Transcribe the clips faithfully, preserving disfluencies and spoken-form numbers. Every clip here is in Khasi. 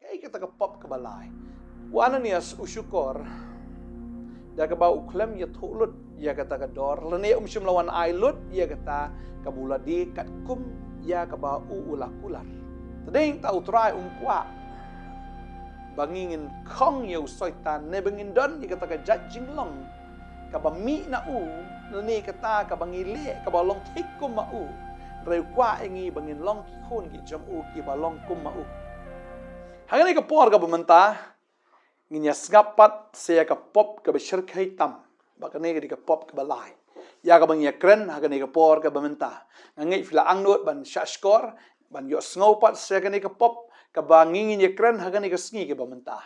Ei kata ka pop kaba lai. U Ananias u shukor da kaba u khlem ïathuh lut ïa kata ka dor, lane um shym la wan ai lut ïa kata kaba u la die katkum ïa kaba u u la kular. Te dei ta U Trai um kwah ba ngi ngin khong ïa u Soitan ne ba ngin don ïa kata ka jait jinglong kaba mih na u, lane kata kaba ngi leh kaba long thik kum ma u. Hynrei u kwah ïa ngi ba ngin long ki khun ki jong u kiba long kum ma u. Ha kane ka por kaba mynta ngin ïa sngap pat sa ïa ka pop kaba shyrkhei tam. Ba kane ka dei ka pop kaba lai ïa kaba ngi ïa kren ha kane ka por kaba mynta. Nga ngeit phi la angnud ban shah shkor, ban ïohsngew pat sa ïa kane ka pop kaba ngi ngin ïa kren ha kane ka sngi kaba mynta.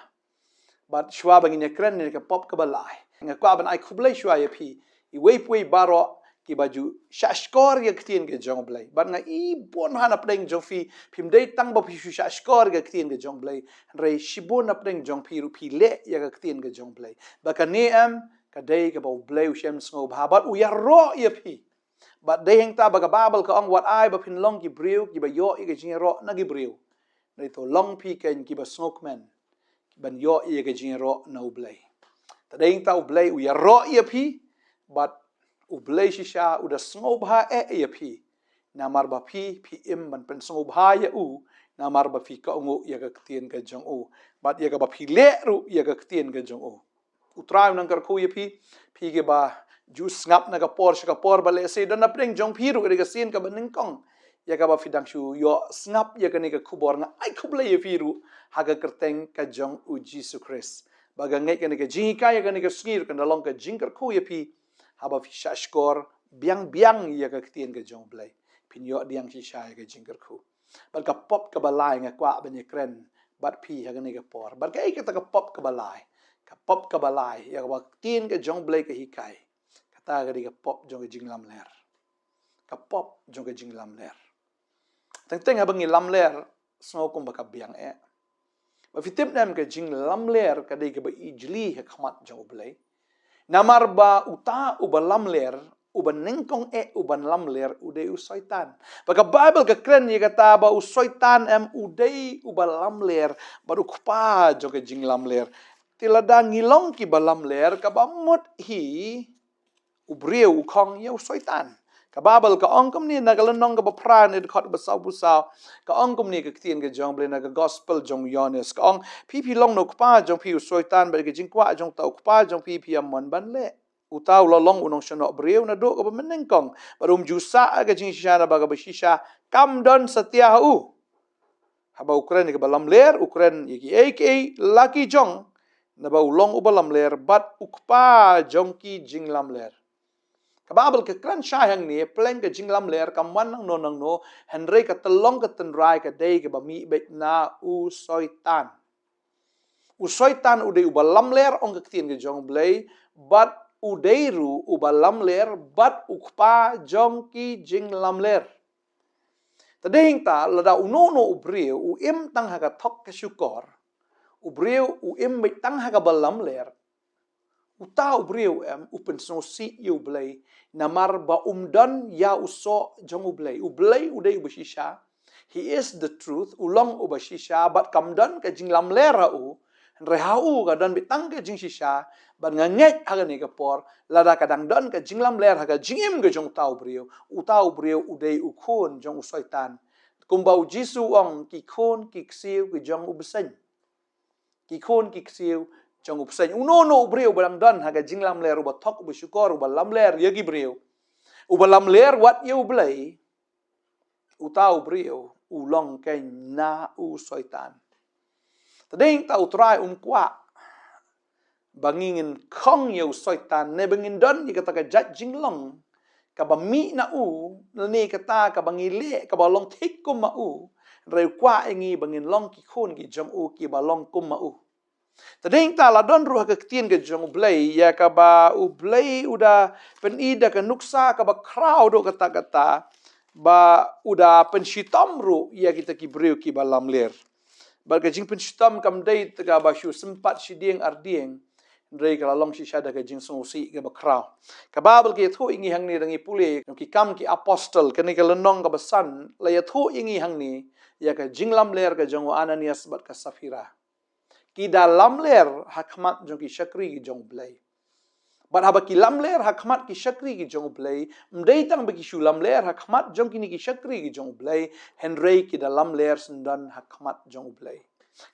Bad shuwa ba ngin ïa kren ïa ka pop kaba lai, nga kwah ban ai khublei shuwa ïa phi iwei pa iwei baroh kiba ju shah shkor ïa ka ktien ka jong U Blei. Bad nga i bun ha na pdeng jong phi, phim dei tang ba phi shu shah shkor ïa ka ktien ka jong U Blei, hynrei shibun na pdeng jong phi ruh phi leh ïa ka ktien ka jong U Blei. Ba kane em ka dei kaba U Blei u shem sngewbha bad u ïaroh ïa phi. Bad dei hangta ba ka Baibl ka ong, wat ai ba phin long ki briew kiba ïoh ïa ka jingïaroh na ki briew. Hynrei to long phi kein kiba sngewkmen ban ïoh ïa ka jingïaroh na U Blei. Te dei hangta U Blei u ïaroh ïa phi, bad U Blei shisha u da sngewbha eh ïa phi. Namar ba phi, phi im ban pynsngewbha ïa u, namar ba phi kohnguh ïa ka ktien ka jong u. Bad ïa kaba phi leh ruh ïa ka ktien ka jong u. U Trai u nang kyrkhu ïa phi, phi kiba ju sngap na ka por sha ka por, bad lehse don na pdeng jong phi ruh ka dei ka sien kaba nyngkong ïa kaba phi dang shu ïoh sngap ïa kane ka khubor. Nga ai khublei ïa phi ruh ha ka kyrteng ka jong U Jisu Khrist. Ba nga ngeit kane ka jinghikai ïa kane ka sngi ruh kan da long ka jingkyrkhu ïa phi haba phi shah shkor biang biang ïa ka ktien ka jong U Blei. Phin ïoh pdiang shisha ïa ka jingkyrkhu. Bad ka pop kaba lai nga kwah ban ïa kren bad phi ha kane ka por. Bad kaei kata ka pop kaba lai? Ka pop kaba lai ïa kaba ka ktien ka jong U Blei ka hikai, kata ka dei ka pop jong ka jinglamler. Ka pop jong ka jinglamler. Teng teng haba ngi lamler, sngew kumba ka biang eh. Ba phi tip ne em, ka jinglamler ka dei kaba ijli ha khmat jong U Blei. Namar ba uta uba lamler, uba nyngkong eh uban lamler u dei u Soitan. Ba ka Baibl ka kren ïa kata ba u Soitan em u dei uba lamler bad u kpa jong ka jinglamler. Te lada ngi long kiba lamler, kaba mut hi u briew u khong ïa u Soitan. Ka Baibl ka ong kumne na ka lynnong kaba phra, na ka dkhot ba sawphew saw. Ka ong kumne ka ktien ka jong U Blei na ka Gospel jong u Ïoannis. Ka ong, phi phi long na u kpa jong phi u Soitan, bad ka jingkwah jong uta u kpa jong phi phi ïa mon ban leh. Uta u la long u nongshonok briew naduh kaba mynnyngkong, bad um ju sah ïa ka jingshisha naba kaba shisha kam don satia ha u. Haba u kren ïa kaba lamler, u kren ïa kiei kiei la ki jong, naba u long uba lamler bad u kpa jong ki jinglamler. Ka Baibl ka kren shai hangne, pleng ka jinglamler kam wan nangno nangno, hynrei ka tyllong ka tynrai ka dei kaba mih beit na u Soitan. U Soitan u dei uba lamler, ong ka ktien ka jong U Blei, bad u dei ruh uba lamler bad u kpa jong ki jinglamler. Te dei hangta lada uno uno u briew u im tang ha ka thok ka shukor, u briew u im beit tang ha kaba lamler, uta u briew em u pynsngewsih ïa U Blei, namar ba um don ïa u soh jong U Blei. U Blei u dei uba shisha. He is the truth, u long uba shisha, bad kam don ka jinglamler ha u. Hynrei ha u ka don beit tang ka jingshisha, bad nga ngeit ha kane ka por, lada ka dang don ka jinglamler ha ka jingim ka jong uta u briew, uta u briew u dei u khun jong u Soitan. Kumba U Jisu u ong, ki khun ki ksiew ki jong u bseiñ. Ki khun ki ksiew jong u bseiñ. Uno uno u briew uba dang don ha ka jinglamler, uba thok, uba shukor, uba lamler ïa ki briew, uba lamler wat ïa U Blei, uta u briew u long kein na u Soitan. Te dei hangta U Trai um kwah ba ngi ngin khong ïa u Soitan, ne ba ngin don ïa kata ka jait jinglong kaba mih na u, ne kata kaba ngi leh kaba long thik kum ma u. Hynrei u kwah ïa ngi ba ngin long ki khun ki jong u kiba long kum ma u. Te dei hangta la don ruh ha ka ktien ka jong U Blei ïa kaba U Blei u da pyni da ka nuksa kaba khraw duh katta katta, ba u da pynshitom ruh ïa kita ki briew kiba lamler. Bad ka jingpynshitom kam dei te kaba shu sympat shidieng ardieng, Hynrei ka la long shisha da ka jingsngewsih kaba khraw. Ka Baibl ka ïathuh ïa ngi hangne, da ngi pule Ki Kam ki Apostol, kane ka lynnong kaba san, la ïathuh ïa ngi hangne ïa ka jinglamler ka jong u Ananias bad ka Saphira. Ki da lamler ha khmat jong ki shakri ki jong U Blei. Bad haba ki lamler ha khmat ki shakri ki jong U Blei, ym dei tang ba ki shu lamler ha khmat jong kine ki shakri ki jong U Blei, hynrei ki da lamler syndon ha khmat jong U Blei.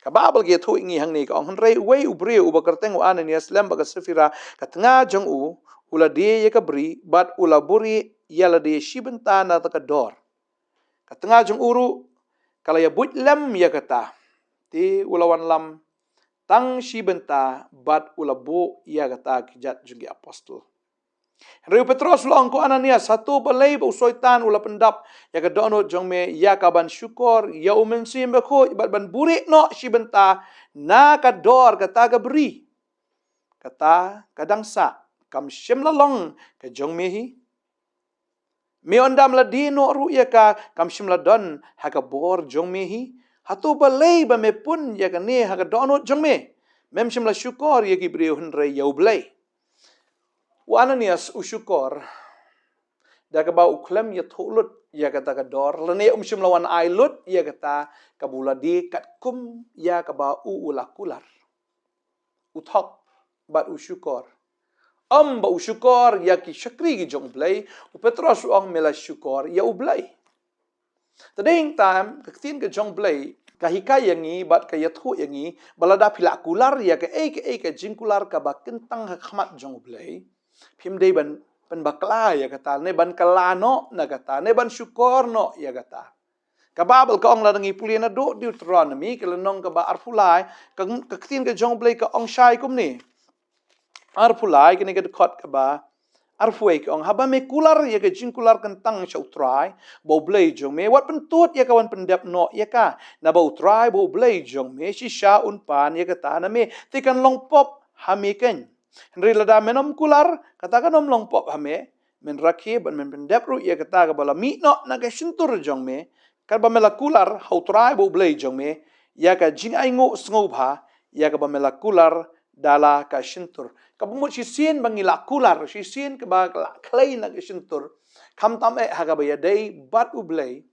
Ka Baibl ka ïathuh ïa ngi hangne, ka ong: Hynrei uwei u briew uba kyrteng u Ananias lem bad ka Saphira, ka tnga jong u, u la die ïa ka bri, bad u la buhrieh ïa lade shi bynta na kata ka dor. Ka tnga jong u ruh ka la ïabuit lem ïa kata. Te u la wanlam tang shi bynta bad u la buh ïa kata ki kjat jong ki apostol. Hynrei u Petros u la ong, Ko Ananias, hato balei ba u Soitan u la pyndap ïa ka dohnud jong me ïa ka ban shukor ïa U Mynsiem Bakhuid bad ban buhrieh noh shi bynta na ka dor kata ka bri? Kata ka dang sah kam shym la long ka jong me hi? Me, ynda me la die noh ruh ïa ka, kam shym la don ha ka bor jong me hi? Hato balei ba me pun ïa kane ha ka dohnud jong me? Mem shym la shukor ïa ki briew hynrei ïa U Blei. U Ananias u shukor da kaba u khlem ïathuh lut ïa kata ka dor, lane um shym la wan ai lut ïa kata kaba u la die katkum ïa kaba u u la kular. U thok bad u shukor. Ym ba u shukor ïa ki shakri ki jong U Blei, u Petros u ong, me la shukor ïa U Blei. Te dei tang ka ktien ka jong U Blei ka hikai ïa ngi bad ka ïathuh ïa ngi ba lada phi la kular ïa kaei kaei ka jingkular kaba kyntang ha khmat jong U Blei, phim dei ban pynbakla ïa kata ne ban kylla noh na kata ne ban shukor noh ïa kata. Ka Baibl ka ong, lada ngi pule naduh Deuteronomi ka lynnong kaba arphew lai, ka, ka ktien ka jong U Blei ka ong shai kumne. Arphew lai, kane ka dkhot kaba arphew wei, ka ong, haba me kular ïa ka jingkular kyntang sha U Trai ba U Blei jong me, wat pyntud ïa ka ban pyndep noh ïa ka, naba U Trai ba U Blei jong me shisha un pan ïa kata na me, te kan long pop ha me keiñ. Hynrei lada men ym kular, kata kan ym long pop ha me, men rakhe bad men pyndep ruh ïa kata kaba la mih noh na ka shyntur jong me, katba me la kular ha U Trai ba U Blei jong me, ïa ka jingainguh sngewbha ïa kaba me la kular da la ka shyntur. Kaba mut shisien ba ngi la kular, shisien kaba la khlei na ka shyntur, khamtam eh ha kaba ïadei bad U Blei,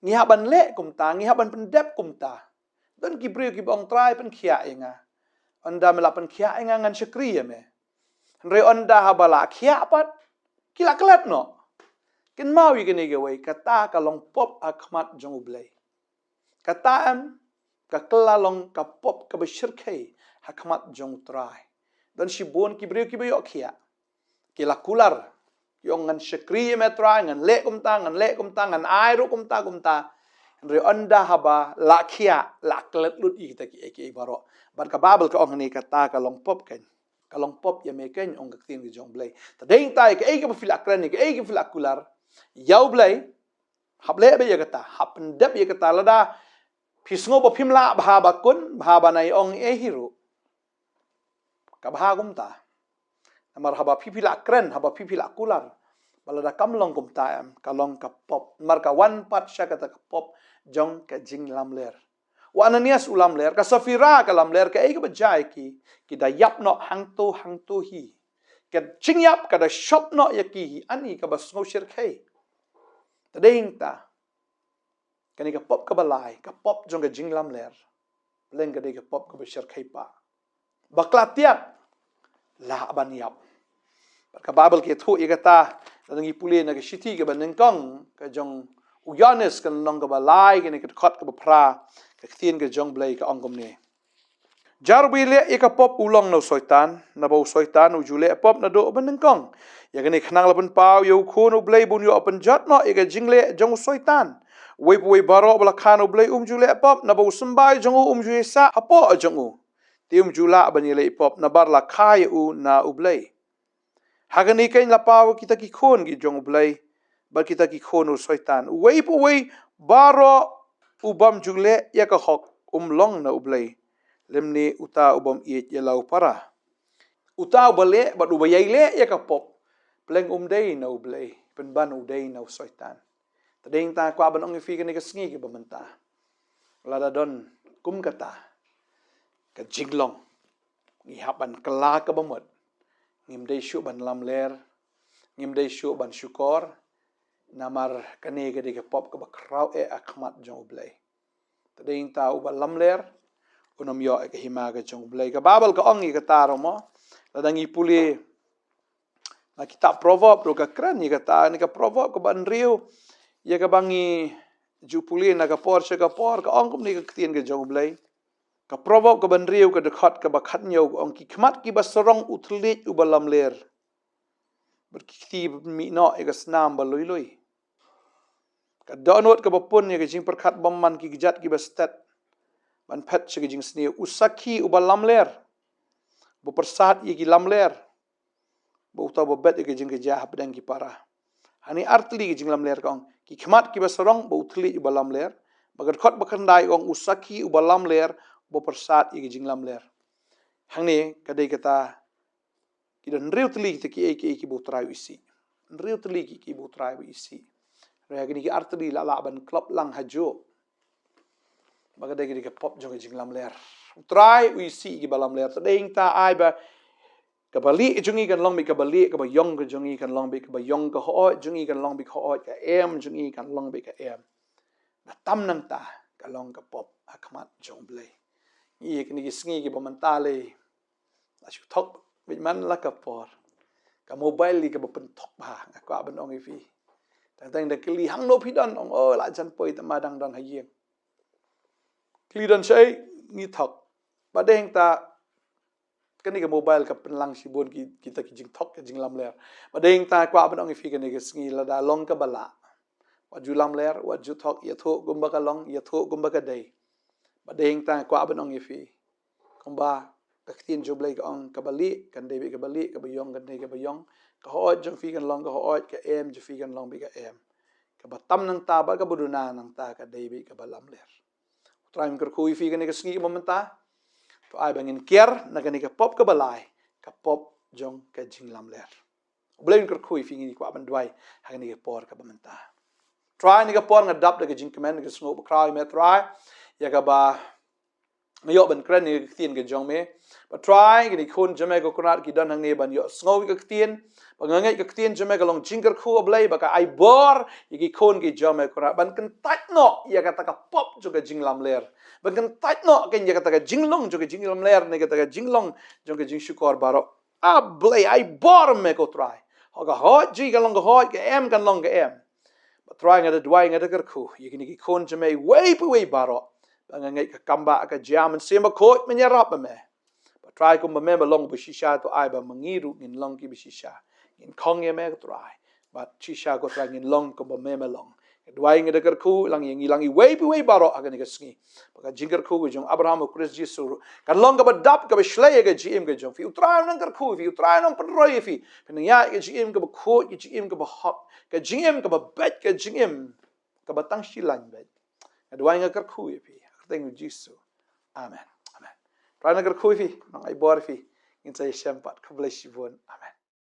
ngi hap ban leh kumta, ngi hap ban pyndep kumta. Don ki briew kiba ong, Trai, pynkhiah ïa nga. Ynda me la pynkhiah ïa nga, ngan shakri ïa me. Hynrei ynda haba la khiah pat, ki la klet noh. Kynmaw ïa kane kawei, kata ka long pop ha khmat jong U Blei. Kata em, ka kylla long ka pop kaba shyrkhei ha khmat jong U Trai. Don shibun ki briew kiba ïoh khiah. Ki la kular. Ki ong, ngan shakri ïa me Trai, ngan leh kumta, ngan leh kumta, ngan ai ruh kumta kumta. Hynrei ynda haba la khiah, la klet lut ïa kita kiei kiei baroh. Bad ka Baibl ka ong hangne, kata ka long pop keiñ. Ka long pop ïa me keiñ, ong ka ktien ka jong U Blei. Te dei tang kaei kaba phi la kren, kaei kaba phi la kular ïa U Blei, hap leh beit ïa kata, hap pyndep ïa kata, lada phi sngew ba phim lah bha ba kun, bha ba nai ong ei hi ruh, ka bha kumta. Namar haba phi phi la kren, haba phi phi la kular, ba lada kam long kumta em, ka long ka pop. Namar ka wan pat sha kata ka pop jong ka jinglamler. U Ananias u lamler, ka Saphira ka lamler, kaei kaba jia ïa ki, ki da ïap noh hangto hangto hi. Ka jingïap ka da shop noh ïa ki hi, ani kaba sngew shyrkhei. Te dei tang kane ka pop kaba lai, ka pop jong ka jinglamler, pleng ka dei ka pop kaba shyrkhei pat. Bakla tiak, lah ban ïap. Bad ka Baibl ka ïathuh ïa kata, lada ngi pule na ka shithi kaba nyngkong ka jong u Ïoannis, ka lynnong kaba lai, kane ka dkhot kaba phra, ka ktien ka jong U Blei ka ong kumne. Jar uba ïaleh ïa ka pop u long na u Soitan, naba u Soitan u ju leh pop naduh ba nyngkong. Ïa kane khnang la pynpaw ïa u Khun U Blei ba un ïoh pynjot noh ïa ka jingleh jong u Soitan. Uwei pa uwei baroh ba la kha na U Blei um ju leh pop, naba u symbai jong u um ju ïasah hapoh jong u. Te um ju lah ban ïaleh pop, nabar la kha ïa u na U Blei. Ha kane keiñ la paw kita ki khun ki jong U Blei bad kita ki khun u Soitan. Uwei pa uwei baroh u bym ju leh ïa ka hok um long na U Blei, lymne uta u bym ïeit ïa la u para. Uta uba leh bad uba ïai leh ïa ka pop, pleng um dei na U Blei, pynban u dei na u Soitan. Te dei tang kwah ban ong ïa phi kane ka sngi kaba mynta, lada don kum kata ka jinglong, Ngi hap ban kylla kaba mut. Ngim dei shuh ban lamler. Ngim dei shuh ban shukor. Namar kane ka dei ka pop kaba khraw eh ha khmat jong U Blei. Te dei nangta uba lamler un ym ïoh ïa ka hima ka jong U Blei. Ka Baibl ka ong ïa kata ruh mo. Lada ngi pule na kitab Proverb ruh ka kren ïa kata, ne ka Proverb kaba hynriew ïa kaba ngi ju pule na ka por sha ka por, ka ong kumne ka ktien ka jong U Blei. Ka Proverb kaba hynriew, ka dkhot kaba khathynñiew, ka ong: Ki khmat kiba sarong u thylliej uba lamler, bad ki kti ba pynmih noh ïa ka snam ba lui lui. Ka dohnud kaba pun ïa ka jingpyrkhat bymman ki kjat kiba stet ban phet sha ka jingsniew. U sakhi uba lamler, ba pyrsad ïa ki lamler, bad uta uba bet ïa ka jingkajia hapdeng ki para. Hangne ar tylli ka jinglamler ka ong. Ki khmat kiba sarong ba u thylliej uba lamler, bad ka dkhot ba khyndai ka ong: U sakhi uba lamler, ba pyrsad ïa ka jinglamler. Hangne ka dei kata, ki don hynriew tylli kita kiei kiei kiba U Trai u isih. Hynriew tylli ki, kiba U Trai u isih. Hynrei kine ki ar tylli la lah ban klop lang hajuh. Ba ka dei ka dei ka pop jong ka jinglamler. U Trai u isih kiba lamler. Te dei nangta ai ba kaba lieh jong ngi kan long beit kaba lieh, kaba ïong ka jong ngi kan long beit kaba ïong, ka hooid jong ngi kan long beit ka hooid, ka em jong ngi kan long beit ka em. Da tam nangta ka long ka pop ha khmat jong U Blei. Ngi ïa kine ki sngi kiba mynta lei la shu thok beit man la ka por. Ka mobile lei kaba pynthok bha, nga kwah ban ong ïa phi. Teng teng da kylli hangno phi don, ong, oh, la jan poi, tangba dang don ha ïing. Kylli don shaei, ngi thok. Bad dei nangta kane ka mobile ka pynlang shibun ki, kita ki jingthok, ki jinglamler. Bad dei nangta kwah ban ong ïa phi kane ka sngi, lada long kaba lah, wat ju lamler, wat ju thok, ïathuh kumba ka long, ïathuh kumba ka dei. Bad dei nangta kwah ban ong ïa phi, kumba ka ktien jong U Blei ka ong, kaba lieh kan dei beit kaba lieh, kaba ïong kan dei kaba ïong. Ka hooid jong phi kan long ka hooid, ka em jong phi kan long beit ka em. Kaba tam nangta bad kaba duna nangta ka dei beit kaba lamler. U Trai un kyrkhu ïa phi kane ka sngi kaba mynta. To ai ba ngin kiar na kane ka pop kaba lai, ka pop jong ka jinglamler. U Blei un kyrkhu ïa phi, ngi kwah ban duwai ha kane ka por kaba mynta. Trai, kane ka por nga dap da ka jingkmen, da ka jingsngew bakhraw ïa me Trai, ïa kaba nga ïoh ban kren ïa ka ktien ka jong me. Bad Trai, kine ki khun jong me ko Trai ki don hangne ban ïohsngew ïa ka ktien. Bad nga ngeit ka ktien jong me ka long jingkyrkhu, A Blei, ba ka ai bor ïa ki khun ki jong me ko Trai ban kyntait noh ïa kata ka pop jong ka jinglamler. Ban kyntait noh kein ïa kata ka jinglong jong ka jinglamler ne kata ka jinglong jong ka jingshukor baroh. A Blei, ai bor me ko Trai. Hooid, ka hooid jong ngi kan long ka hooid, ka em kan long ka em. Bad Trai, nga da duwai, nga da kyrkhu ïa kine ki khun jong me iwei pa iwei baroh. Bad nga ngeit ka kam ba ka jia Mynsiem Bakhuid me ïarap ma me. Bad Trai, kumba me me long ba shisha, to ai ba ma ngi ruh ngin long kiba shisha. Ngin khong ïa me ko Trai. Bad shisha ko Trai ngin long kumba me me long. Nga duwai, nga da kyrkhu lang ïa ngi lang iwei pa iwei baroh ha kane ka sngi. Ba ka jingkyrkhu ka jong Abraham, U Khrist Jisu ruh kan long kaba dap, kaba shlei ïa ka jingim ka jong phi. U Trai un nang kyrkhu ïa phi, U Trai un nang pynroi ïa phi. Phin nang ïaid ïa ka jingim kaba khuid, ka jingim kaba hok, ka jingim kaba beit, ka jingim kaba tang shi lain beit. Nga duwai, nga kyrkhu ïa phi ha ka kyrteng U Jisu. Amen. Amen. Trai un nang kyrkhu ïa phi, nang ai bor ïa phi. Ngin sa ïashem pat. Khublei shibun. Amen.